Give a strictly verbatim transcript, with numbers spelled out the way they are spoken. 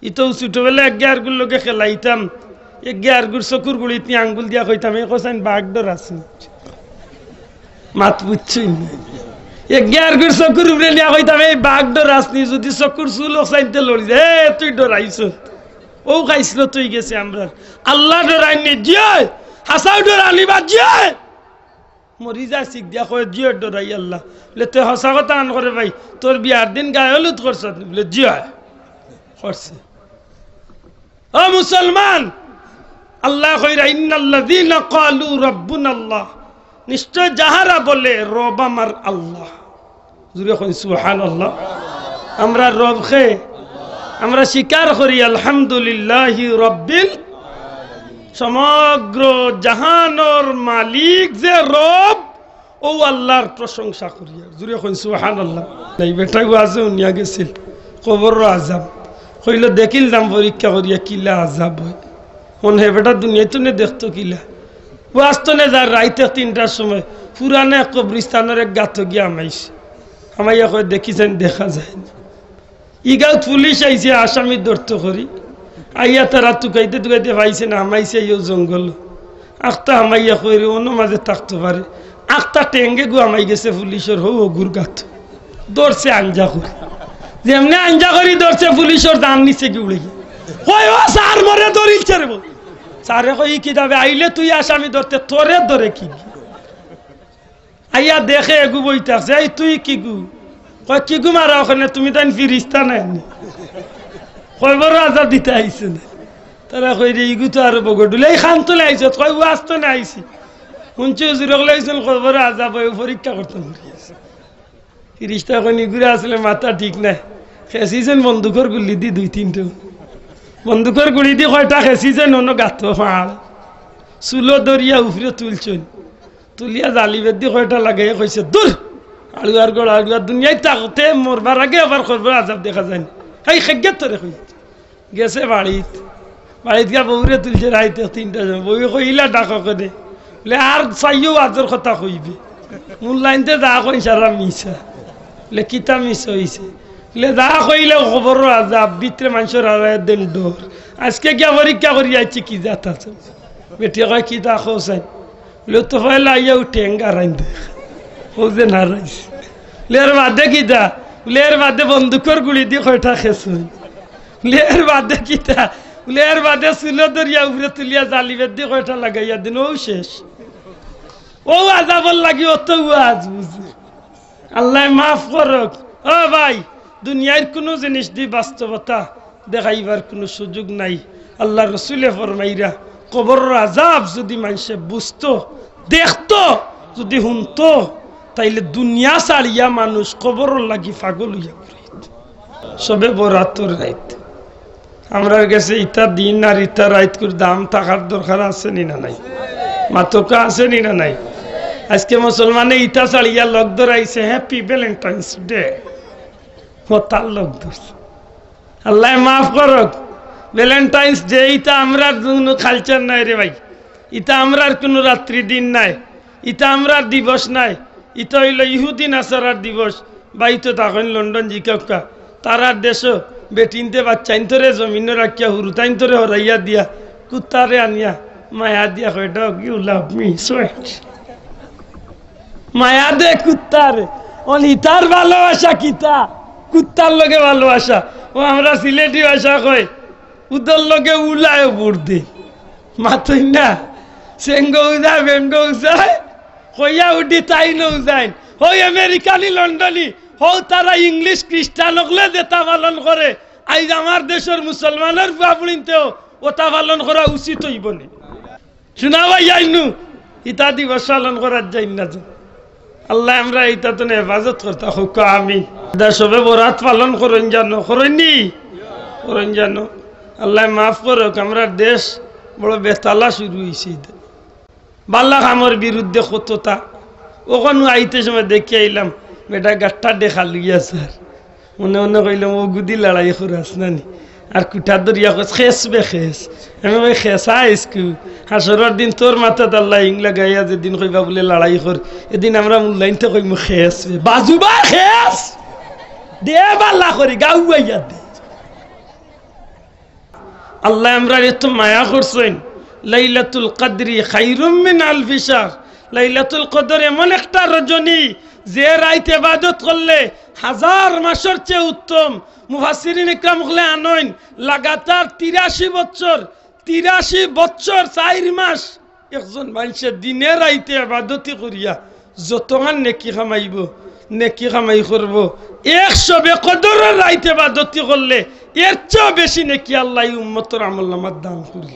ইতো ছোটবেলা এক গিয়ারগুর লগে খেলাইতাম, এক গিয়ারগুর চকুর গুড়িত নি আঙ্গুল দিয়া কইতাম, "এই হোসেন বাঘ ডরাস নি?" মাত বুঝছইন না। এক গিয়ারগুর চকুর উপরে নিয়া কইতাম, "এই বাঘ ডরাস নি?" যদি চকুর চুল হোসাইনতে লড়ি যায়, "এ, তুই ডরাইছ।" ও খাইছিল তুই গেছে আমরা। আল্লাহ ডরাইন নি? জি অয়। হাছাউ ডরানি বা? জি অয়। মরি যায়, চিক দিয়া কয়, "জি অয়, ডরাই আল্লাহ।" বলে, "তুই হাছা কথা আন করে ভাই, তোর বিয়ার দিন গায়ে হলুদ করছত নি?" বলে, "জি অয়, করছে।" ও মুসলমান, আল্লায় কইরা, "ইন্নাল্লাযীনা ক্বালু রাব্বুনাল্লাহ", নিশ্চয় যাহারা বলে, "রব আমার আল্লাহ।" জুরে কইন, "সুবহানাল্লাহ।" আমরা রব খে, আমরা স্বীকার করি, "আলহামদুলিল্লাহি রাব্বিল", সমগ্র জাহানর মালিক যে রব, ও আল্লাহর প্রশংসা করিয়ার। জুরে কইন, "সুবহানাল্লাহ।" এই বেটায় ওয়াজে হুনিয়া গেছিল, কবরর আযাব। কইল, "দেখিল দাম পরীক্ষা করিয়া কিলা আযাব অয়।" অন হে বেটা দুনিয়াত তনে দেখতো কিলা। ওয়াজ তনে যার রাইত তিনটার সময় পুরানা এক কবরিস্তানর এক গাতো গিয়া হামাইছে। হামাইয়া কয়, "দেখি চাইন, দেখা যায় না।" ইগাউত পুলিশ আইছে আসামি ধরতো করি। আইয়া তারা তুকাইতে তুকাইতে পাইছে না, হামাইছে ইও জঙ্গল। আখতা হামাইয়া কইরে অনো মাঝে থাকতো পারে। আখতা টেঙ্গে গু হামাই গেছে পুলিশর হউ হগুর গাত। ধরছে আঞ্জা করি। যেমনে আঞ্জা করি ধরছে পুলিশর দান নিচে গি উড়ে গিয়া। কয়, "ও স্যার, মরে ধরিলছে রে বল।" স্যারে কয়, "ই কিতাবে আইলে তুই আসামি ধরতে, তোরে ধরে কি?" আইয়া দেখে এগু বই থাকছে, "এই তুই কিগু?" কয়, "কিগু মারা ওখানে, তুমি তাইন ফিরিস্তা নায় নি? কবরর আযাব দিতা আইছো না?" তারা কইরে, "ইগু তো আরো বগডুলে, এই খান তনে আইছত?" কয়, "ওয়াজ তনে আইছি। হুনছি হুজুর অকলে আইছইন, কবরর আযাব অয়, পরীক্ষা করতাম।" ফিরিস্তা কইন, "ইগুরে আসলে মাথা ঠিক নাই, খেছিছইন বন্দুকর গুলি দি দুই তিনটা, বন্দুকর গুলি দি কয়টা খেছিছইন, অনো গাতো ফাড়, চুলো ধরিয়া উপরে তুলছইন।" তুলিয়া জালি বেদি কয়টা লাগাইয়া কইছে, "দূর! আড়ুয়ার গড় আড়ুয়া, দুনিয়াত থাকতে মরবার আগে আবার কবরর আযাব দেখা যায় না। হেই, খেগিয়া তোরে কই।" গেছে বাড়িত, বাড়িত গিয়া বউরে তুলছে রাইত তিনটার সময়। বউয়ে কইলা, "ডাকো কেনে?" বলে, "আর চাইও আজর কথা কইবে। মূল লাইনতে যা কইন সারা মিছা।" বলে, "কিতা মিছা অইছে?" বলে, "যা কইলে কবরর আযাব, ভিতরে মানষর হারায় দেন ডর। আজকে গিয়া পরীক্ষা করি আইছি কি জাত আছে।" বেটিয়ে কয়, "কিতা কও চাইন?" বলে, "তো পয়লা আইয়া ও ঠেঙ্গা রাইন দে, ও যে না রাইস।" বলে, "এর বাদে কিতা?" বলে, "এর বাদে বন্দুকর গুলি দি কয়টা খেছইন।" বলে, "এর বাদে কিতা?" বলে, "এর বাদে চুলো ধরিয়া উপরে তুলিয়া জালি বেদি কয়টা লাগাইয়া দিন, ও শেষ।" ও আযাবর লাগি অত ওয়াজ বুঝি। আল্লায় মাফ করউক। ও ভাই, দুনিয়ার কুনু জিনিস দি বাস্তবতা দেখাইবার কুনু সুযোগ নাই। আল্লার রসুলে ফরমাইরা, কবরর আযাব যুদি মানষে বুঝতো, দেখতো, যুদি হুনতো, তাইলে দুনিয়া ছাড়িয়া মানুষ কবরর লাগি পাগল অইয়া ঘুরিত। শবে বরাতর রাইত। আমরার গেছে ইতা দিন আর ইতা রাইতকুর দাম থাকার দরকার আছে নি না নাই? মাতকা আছে নি না নাই? আজকে মুসলমানে ইতা ছাড়িয়া লগ ধরাইছে Happy Valentine's Day। ও তার লগ ধরছে। আল্লায় মাফ করউক। Valentine's Day ইতা আমরার কুনু culture নায় রে ভাই। ইতা আমরার কুনু রাত্রি দিন নায়। ইতা আমরার দিবস নায়। ইতা অইলো ইহুদি নাসারার দিবস। বাইতো থাকইন লন্ডন জিকাউক্কা। তারার দেশো বেটিন্তে বাচ্চাইন্তরে জমিনো রাখিয়া হুরুতাইন্তরে হরাইয়া দিয়া কুত্তারে আনিয়া মায়া দিয়া কয়, "Dog, you love me so much।" মায়া দে কুত্তারে। অন ইতার ভালোবাসা কিতা? কুত্তার লগে ভালোবাসা। ও আমরা সিলেটি ভাষা কই, উদর লগে উলায় বুড় দে। মাতইন না। সেঙ্গো উজায়, বেঙ্গো উজায়। কইয়া উঠি তাইন উজাইন। হউ আমেরিকানি, লন্ডনি, হউ তারা ইংলিশ খ্রিস্টান অকলে যেতা পালন করে, আইজ আমার দেশর মুসলমানর পুয়া পুড়িন্তেও অতা পালন করা উচিত অইবো নি? শুনা ভাই, আইনু, ইতা দিবস পালন করার যাইন না যে। আল্লায় আমরা ইতা তনে হেফাজত করতা, কউক্কা আমিন। দা শবে বরাত পালন করইন জানো, করইন নি? করইন জানো। আল্লায় মাফ করউক, আমরার দেশ বড় বেতালা শুরু অইছে ইতা। বালা কামর বিরুদ্ধে কততা। অখন আইতে সময় দেখি আইলাম, বেটা গাট্টা দেখা লইয়া যার। মনে মনে কইলাম, "ও গুদি লড়াই করাস না নি?" আর কুঠা ধরিয়া কস, "খেস বে খেস।" আমি কই, "খেসা ইস্কু? হাশরর দিন তোর মাথাত আল্লায় হিং লাগাইয়া যেদিন কইবা বুলে লড়াই কর, এদিন আমরা মুল্লাইন্তে কইমু, 'খেস বে।' বাজু বা খেস। দে বালা করি, গাউয়াইয়া দে।" আল্লায় আমরারে এত মায়া করছইন। লাইলাতুল কদরি খাইরুম মিন আলফি শাহর। লাইলাতুল কদর এমন একটা রজনী, যে রাইত ইবাদত করলে হাজার মাসর চেয়ে উত্তম। মুফাসসিরিন ইকরাম অকলে আনইন, লাগাতার তিরাশি বছর, তিরাশি বছর চাইর মাস একজন মানষে দিনে রাইতে ইবাদতি করিয়া যতখান নেকি কামাইবো, নেকি কামাই করবো, এক শবে কদরর রাইত ইবাদতি করলে এর চেয়েও বেশি নেকি আল্লায় ই উম্মতর আমলনামাত দান করি।